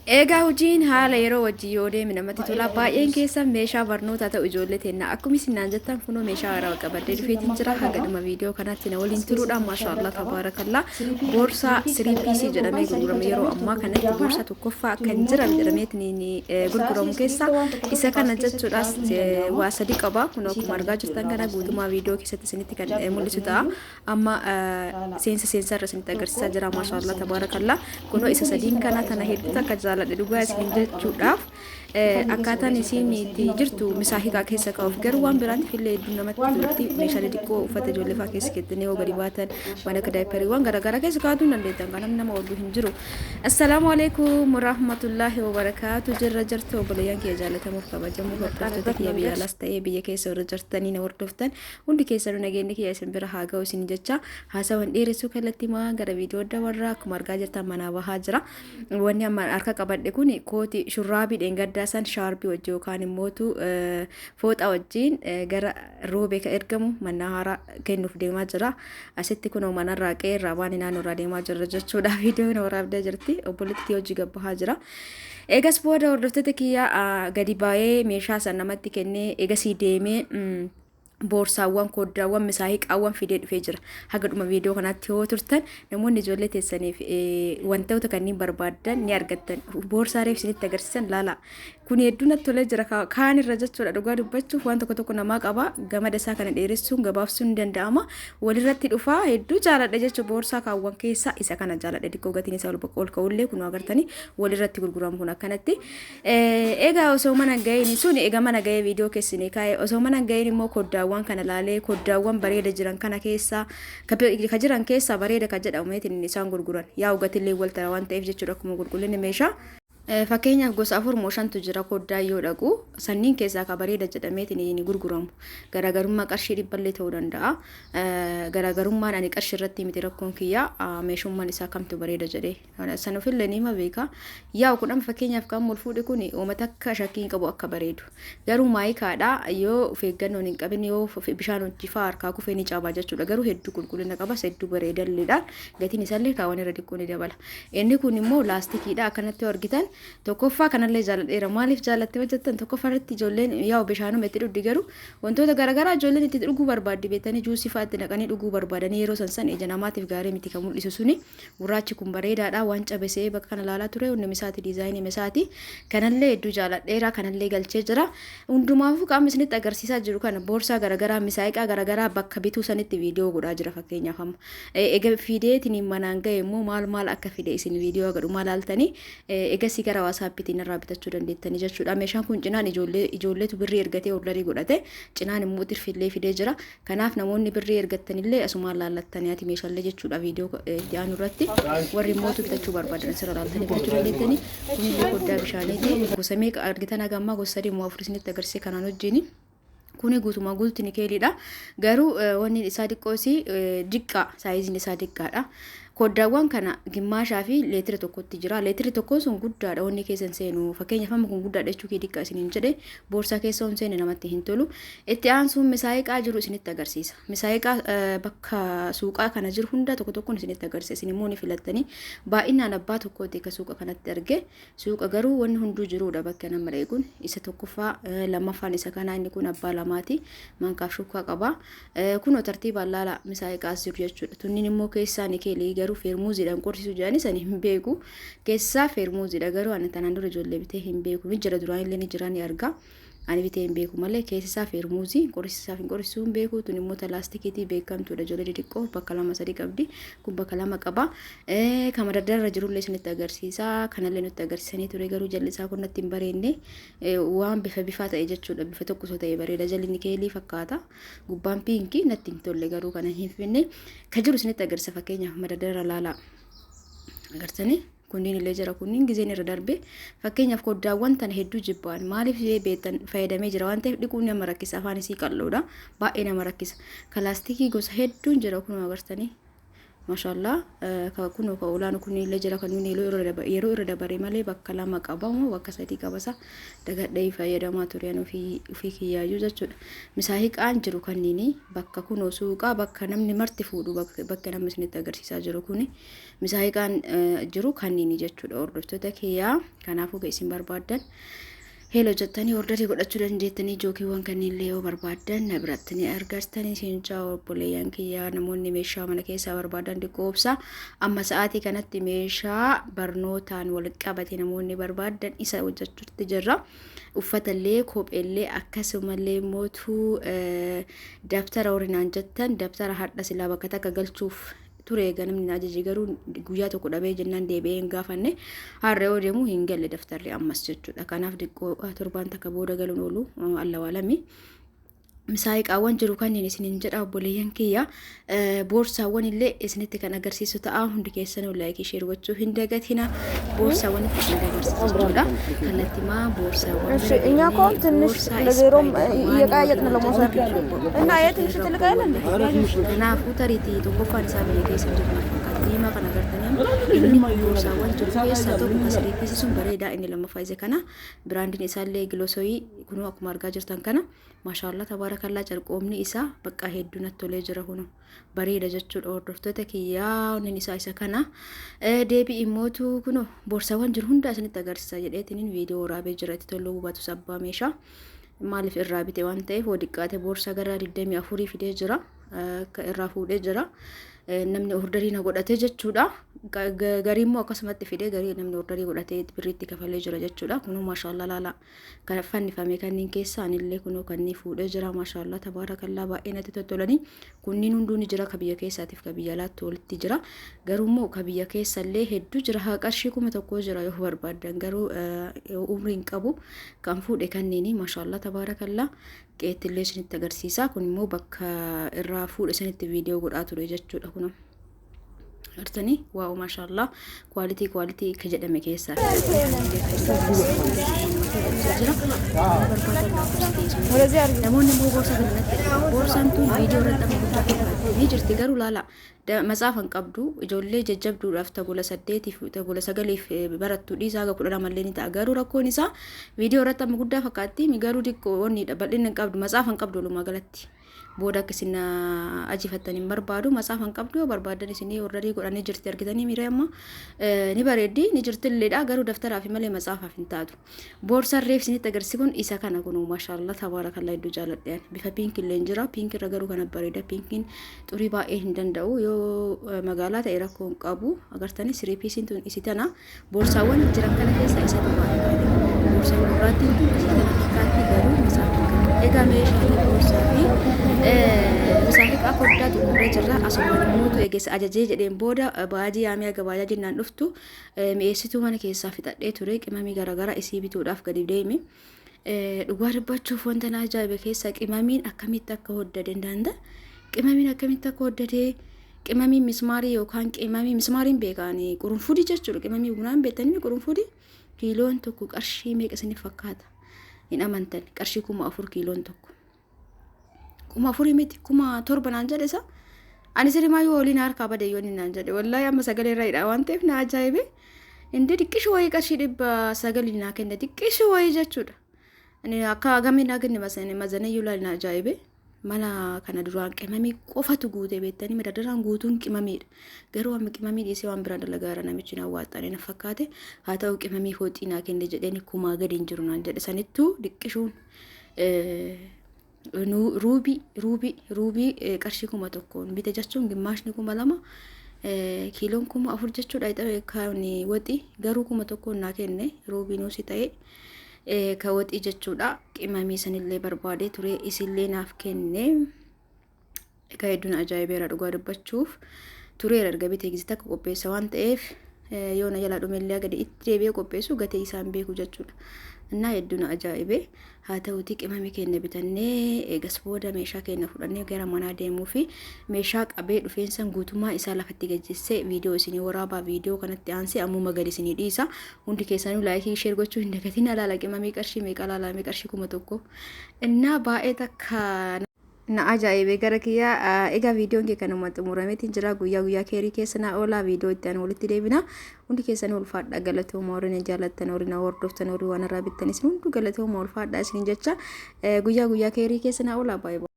Egaa hojiin haala yeroo wajjin yoo deeme namatti tola. Baay'een keessan meeshaa barnootaa ta'u ijoollee teenna. Akkuma isin naan jettan kunoo meeshaa haarawaa qabadhee dhufeetiin jira. Haga dhuma viidiyoo kanaatti na waliin turuudhaan, maashaallah tabaarakallaa, boorsaa 3 piece jedhamee gurgurama. Yeroo ammaa kanatti boorsaa tokkoffaa kan jiran jedhameetiin gurguramu keessaa isa kana jechuudhaas waa sadi qaba. Kunoo akkuma argaa jirtan kana guutummaa viidiyoo keessatti isinitti kan mul'isu ta'a. Amma seensa seensarra isinitti agarsiisaa jira. Maashaallah tabaarakallaa, kunoo isa sadiin kana tana hedduu takka jaaladhe dhugaa isin jechuudhaaf. Akkaataan isiin itti jirtu misaahiqaa keessa kaa'uuf, garuu waan biraatiif illee hedduu namatti tolti. Meeshaalee xiqqoo uffata ijoollee fa'aa keessa keettanii yoo gadi baatan, waan akka daayipariiwwan garaagaraa keessa kaa'atuu hin dandeettan, kan namni nama oolu hin jiru. Assalaamu alaikum warahmatullaahi wabarakaatu. Jirra jirtu obboleeyyan kiyya jaallatamuuf kabajamoo, hordoftoota kiyya biyya alaas ta'ee biyya keessa warra jirtanii na hordoftan hundi keessanuu, nageenyi kiyya isin bira haa ga'u isin jecha, haasawan dheeressuu kallattii maa gara viidiyoo dabarraa. Akkuma argaa jirtan manaa bahaa jira. Wanni amma harka qabadhe kun kooti shurraabii dheengaddaa san shaarbii wajjin yookaan immootu fooxaa wajjin gara Roobee kan ergamu mana haaraa kennuuf deemaa jira. Asitti kunoo manarraa qe'eerraa waan naannoorraa deemaa jirra jechuudha. Viidiyoon waraabdee jirti. Obboleettii hojii gabbahaa jira. Eegas booda hordoftoota kiyya, gadi baay'ee meeshaa san namatti kennee eegasii deemee boorsaawwan, koddaawwan, misaahiqaawwan fidee dhufee jira. Haga dhuma viidiyoo kanaatti yoo turtan, namoonni ijoollee teessaniif wantoota kanneen barbaaddan ni argattan. Boorsaa reef isinitti agarsiisan laala. Kun hedduu natti tolee jira kaan irra jechuudha. Dhugaa dubbachuuf waan tokko tokko namaa qaba. Gamada isaa kana dheeressuun gabaabsuun ni danda'ama. Walirratti dhufaa hedduu jaaladha jechuudha. Boorsaa kaawwan keessaa isa kana jaaladha. Xiqqoo gatiin isaa ol ka'ullee, kun agartanii walirratti gurguramu kun akkanatti. Egaa osoo mana ga'iin sun, egaa mana ga'ee viidiyoo keessanii kaa'e, osoo mana ga'iin immoo koddaawwan kana laalee, koddaawwan bareeda jiran kana keessaa ka jiran keessaa bareeda ka jedhameetiin isaan gurguran yaa gatillee wal tara waan ta'eef jechuudha, akkuma qulqullinni meeshaa. Fakkeenyaaf gosa afur moo shantu jira. Koddaa yoo dhaqu sanniin keessaa ka bareeda jedhameetiin ni gurguramu. Garaagarummaa qarshii dhibballee ta'uu danda'a. Garaagarummaan ani qarshii irratti miti rakkoon kiyya, meeshummaan isaa kamtu bareeda jedhee. San ofillee ni hima beeka. Yaa kun amma fakkeenyaaf kan wal fuudhe kun uummata akka shakkii hin qabu akka bareedu. Garuu maayikaadha, yoo of eeggannoon hin qabin, yoo bishaan hojjifaa harkaa kufee ni cabaa jechuudha. Garuu hedduu qulqullina qabas, hedduu bareedalleedha. Gatiin isaallee kaawwan irra xiqqoo ni dabala. Inni kun immoo laastikiidha, akkanatti yoo argitan. Tokkoffaa kanallee jaaladheera. Maaliif jaalatte hojjettan? Tokkoffaa irratti ijoolleen yaa'u bishaanuma itti dhugdi, garuu wantoota garaagaraa ijoolleen itti dhuguu barbaaddi beektanii, juusii fa'aa itti naqanii dhuguu barbaadanii yeroo san san ija namaatiif gaarii miti kan mul'isu suni. Gurraachi kun bareedaadha. Waan cabesee bakka kana ilaalaa ture hundi misaati, diizaayinii misaati. Kanallee hedduu jaaladheera, kanallee galchee jira. Hundumaafuu qaama isinitti agarsiisaa jiru kana, boorsaa garaagaraa, misaayiqaa garaagaraa bakka bituu sanitti viidiyoo godhaa jira. Fakkeenyaaf amma egaa fideetiin manaan ga'e immoo maal maal akka fide isin viidiyoo gadhumaa laaltanii egasii gara WhatsAppiitiin irraa bitachuu dandeettanii jechuudha. Meeshaan kun cinaan ijoollee ijoolleetu birrii ergatee orderii godhate, cinaan immoo tirfillee fidee jira. Kanaaf namoonni birrii ergattanillee asumaan laallattanii ati meeshaalee jechuudha. Viidiyoo itti aanu irratti warri immoo bitachuu barbaadan asirra laaltanii bitachuu dandeettanii. Kunillee koddaa bishaaniiti. Gosa meeqa argitan haga ammaa? Gosa sadii moo afur isinitti agarsiise kanaan wajjini. Kuni guutumaa guututti nikeeliidha. Garuu wanni isaa xiqqoo isii diqqaa, saayiziin isaa diqqaadha. Koddaawwan kana gimmaashaa fi leetira tokkotti jira. Leetirri tokkoon sun guddaadha, wanni keessa hin seenu. Fakkeenyaaf amma kun guddaadha jechuu kee diqqaa isiniin jedhe, boorsaa keessa hin seene namatti hin tolu. Itti aansuun misaayiqaa jiru isinitti agarsiisa. Misaayiqaa bakka suuqaa kana jiru hunda tokko tokkoon isinitti agarsiisa. Isin immoo ni filattanii. Baay'inaan abbaa tokkooti akka suuqa kanatti arge. Suuqa garuu wanni hunduu jiruudha bakka nama dhaqe kun. Isa tokkoffaa, lammaffaan isa kanaa, inni kun abbaa lamaati. Mankaaf shukkaa qaba. Kunoo tartiibaan laala misaayiqaas jiru jechuudha. Tunniin immoo keessaa nikeelii, garuu feermuuziidhaan qorsiisuu jedhanii sani hin beeku. Keessaa feermuuziidha, garuu ani tanaan dura ijoollee bitee hin beeku. Ni jira, duraan illee ni jira, ni arga. Ani bitee hin beeku malee keessi isaa feermuuzii qorsiisaaf hin qorsiisuu hin beeku. Tun immoo laastikiitii beekamtuudha, ijoollee xixiqqoo bakka lama sadii qabdi. Kun bakka lama qaba. Kan madaddarra jirullee isinitti agarsiisa. Kanallee nutti agarsiisanii ture, garuu jalli isaa kun natti hin bareenne. Waan bifa bifaa ta'e jechuudha. Bifa tokko osoo ta'e bareeda. Jalli nikeelii fakkaata. Gubbaan piinkii natti hin tolle, garuu kana hin finne. Kan jiru isinitti agarsiisa, fakkeenyaaf madaddarra laalaa. Agartanii, kunniin illee jira, kunniin gizeen irra darbe. Fakkeenyaaf koddaawwan tana hedduu jibbaan. Maaliif beektan? Fayyadamee jira waan ta'eef dhiquun nama rakkisa, afaan isii qal'oodha, baay'ee nama rakkisa. Kalaastikii gosa hedduun jira, kunoo agartanii. Maashaallah, kunoo ka olaanu kun illee jira, kan inni yeroo irra dabare malee bakka lama qabamu, bakka sadii qabasa dagadhee fayyadamaa ture ani ofii kiyyaayyuu jechuudha. Misaahiqaan jiru kanniini bakka kunoo suuqaa, bakka namni marti fuudhu, bakka namni isinitti agarsiisaa jiru kuni misaahiqaan jiru kanniini jechuudha, hordoftoota kiyyaa. Kanaafuu isin barbaaddan hello jettanii orderii godhachuu dandeettanii. Jookiiwwan kanneen yoo barbaaddan na biratti ni argattanii siin jaa, obboleeyyan kiyyaa. Namoonni meeshaa mana keessaa barbaadan diqqoo obsaa. Amma sa'aatii kanatti meeshaa barnootaan wal qabate namoonni barbaadan isa hojjechuutti jirra. Uffatallee, kopheellee, akkasumallee mootuu dabtara horinaan jettan, dabtara hadha silaa bakka takka galchuuf ture egaa namni na ajaje, garuu guyyaa tokko dhabee jennaan deebi'ee hin gaafanne. Har'a yoo deemu hin galle daftarri ammas jechuudha. Kanaaf diqqoo torbaan takka booda galuun oolu allawaalami. Misaayiqaawwan jiru kanneen isiniin jedha, obboleeyyan kiyya. Boorsaawwan illee isinitti kan agarsiisu ta'a. Hundi keessanuu like, share gochuu hin dagatina. Boorsaawwan itti isin agarsiisu jechuudha. Kallattimaa boorsaawwan እሺ እኛ እኮ አሁን ትንሽ ለዜሮም እየቀያየጥን ለመውሰድ እና የትንሽ ትልቅ አይደል እንዴ? Kanaafuu tariitii tokkoffaan isaa biyya keessa jiru na fakkaata. Diimaa kana agartanii, inni boorsaawwan jiru keessaa tokko kasii piisii sun bareedaa. Inni lammaffaa isa kana, biraandiin isaallee Giloosoyii. Kunuu akkuma argaa jirtan kana, maashaallah tabaarakallaa, carqoomni isaa bakka hedduu natti tolee jira. Kunu bareeda jechuudha, hordoftoota kiyyaa. Inni isaa isa kana. Deebii immootu kunoo boorsaawwan jiru hunda isinitti agarsiisa jedheetiniin viidiyoo waraabee jira. Itti toluu hubatus abbaa meeshaa maaliif irraa bite waan ta'eef, hoo xiqqaate boorsaa gara 24 fidee jira, akka irraa fuudhee jira. Namni orderii na godhate jechuudha. Garii immoo akkasumatti fidee, garii namni orderii godhatee birriitti kafalee jira jechuudha. Kunoo maashaallah laala, kan fannifame kanneen keessaa anillee kunoo kanneen fuudhee jira. Maashaallah tabaarakallaa, baay'ee natti tottolanii. Kunniin hunduu ni jira, ka biyya keessaatiif ka biyya alaatti walitti jira. Garuu immoo ka biyya keessallee hedduu jira. Haa qarshii 1000 jira yoo barbaaddan, garuu umrii hin qabu. Kan fuudhe kanneeni, maashaallah tabaarakallaa, qeettillee isinitti agarsiisa. Kun immoo bakka irraa fuudhe isinitti viidiyoo godhaa ture jechuudha kun. Artanii, wow, maashaallah, quality quality ka jedhame keessaa jira. ወደዚህ አድርጊ። Namoonni immoo boorsaa kana natti ergan. Boorsaan tun viidiyoo irratti amma guddaa fakkaatti ni jirti, garuu laala, matsaafa hin qabdu. Ijoollee jajjabduudhaaf tagola saddeetiif tagola sagaliif barattu dhiisaa haga 12 illee ni ta'a. Garuu rakkoon isaa viidiyoo irratti amma guddaa fakkaatti, garuu xiqqoo onnidha, bal'ina hin qabdu, matsaafa hin qabdu. Walumaa galatti booda akka isin ajifattan hin barbaadu. Matsaafa hin qabdu. Yoo barbaadan isinii orderii godhanii jirti. Argitanii miiree, amma ni bareeddi, ni jirtilleedha, garuu daftaraaf malee matsaafaaf hin taatu. Boorsaan reef isinitti agarsiisu kun isa kana. Kun maashaallah tabaarakallaa, hedduu jaaladhe. Bifa pink illee hin jira. Pink irra garuu kana bareeda. Pinkiin xurii baay'ee hin danda'u. Yoo magaalaa ta'e rakkoo hin qabu. Agartanii, three pieceiin tun isi tana. Boorsaawwan jiran kana keessa isatu baay'ee gaarii. Boorsaan gurraattiin tun isii tana fakkaatti, garuu matsaafa hin qabdu. Egaa meeshaalee boorsaa fi misaafiqaa foddaa xumurree jirra. Asumaan immoo eegessa ajajee jedheen booda baajii yaamee aga baajaa jennaan dhuftu mi'eessituu mana keessaa fixadhee ture. Qimamii garaagaraa isii bituudhaaf gadi deeme. Dhugaa dubbachuuf wanta na ajaa'ibe keessaa qimamiin akkamitti akka hoddade hin danda'a. Qimamiin akkamitti akka hoddade, qimamiin mismaarii yookaan qimamii mismaariin beekaan qurunfudii jechuudha. Qimamii bunaan beektanii, qurunfudii kiiloon tokko qarshii meeqa isiniif fakkaata? Hin amantan, qarshii 4000 kiiloon tokko. 4000 miti, 7000 naan jedhe isa. Ani sirrimaayyuu waliin harkaa bade yoo inni naan jedhe, wallaahi amma sagalee irra hidha waan ta'eef na ajaa'ibe. Inni xiqqishu wayii qarshii 900 naa kenne, xiqqishu wayii jechuudha. Ani akka hagamii naa kenne mazanayyuu laal, na ajaa'ibe. Mana kana duraan qimamii qofatu guute beektanii, madadaraan guutuun qimamiidha. Garuu amma qimamii dhiisee waan biraan dalagaa namichi na waaxxanii na fakkaate. Haa ta'u, qimamii hooxii naa kenne jedheen, kumaa gadi hin jiru naan jedhe. Sanittuu diqqishuun ruubii qarshii 1000n bite jechuun gimmaashni 2000, kiiloon 4000 jechuudha. Kan waxii garuu 1000n naa kenne, ruubii nuusi ta'e ka waxii jechuudha. Qimamii sanillee barbaadee ture, isillee naaf kenne. Egaa hedduun ajaa'ibeera dhugaa dubbachuuf. Tureera erga bitee gizii takka qopheessa waan ta'eef, yoo na jalaa dhumellee gadi itti deebi'ee qopheessu gatii isaan beeku jechuudha. Innaa hedduun ajaa'ibe. Haa ta'uutii qimamii keenya bitannee eegas booda meeshaa keenya fudhannee gara manaa deemuu fi meeshaa qabee dhufeensan guutummaa isaa lafatti gajjessee viidiyoo isinii waraabaa. Viidiyoo kanatti aansee ammuma gadi isinii dhiisa. Hundi keessanuu like, share gochuu hin dagatin. Alaala, qimamii qarshii meeqa? Alaalamee qarshii 1000. Innaa baay'ee takka Na ajaa'ibee gara kiyyaa. Egaa viidiyoon kee kanuma xumurameetiin jira. Guyyaa guyyaa keerii keessa na oolaa. Viidiyoo itti aanu walitti deebina. Hundi keessan ulfaadha, galatooma. Warri na jaallattan, warri na hordoftan, warri waan irraa bittan, isin hunduu galatooma, ulfaadha isin jecha. Guyyaa guyyaa keerii keessa na oolaa. Baay'ee.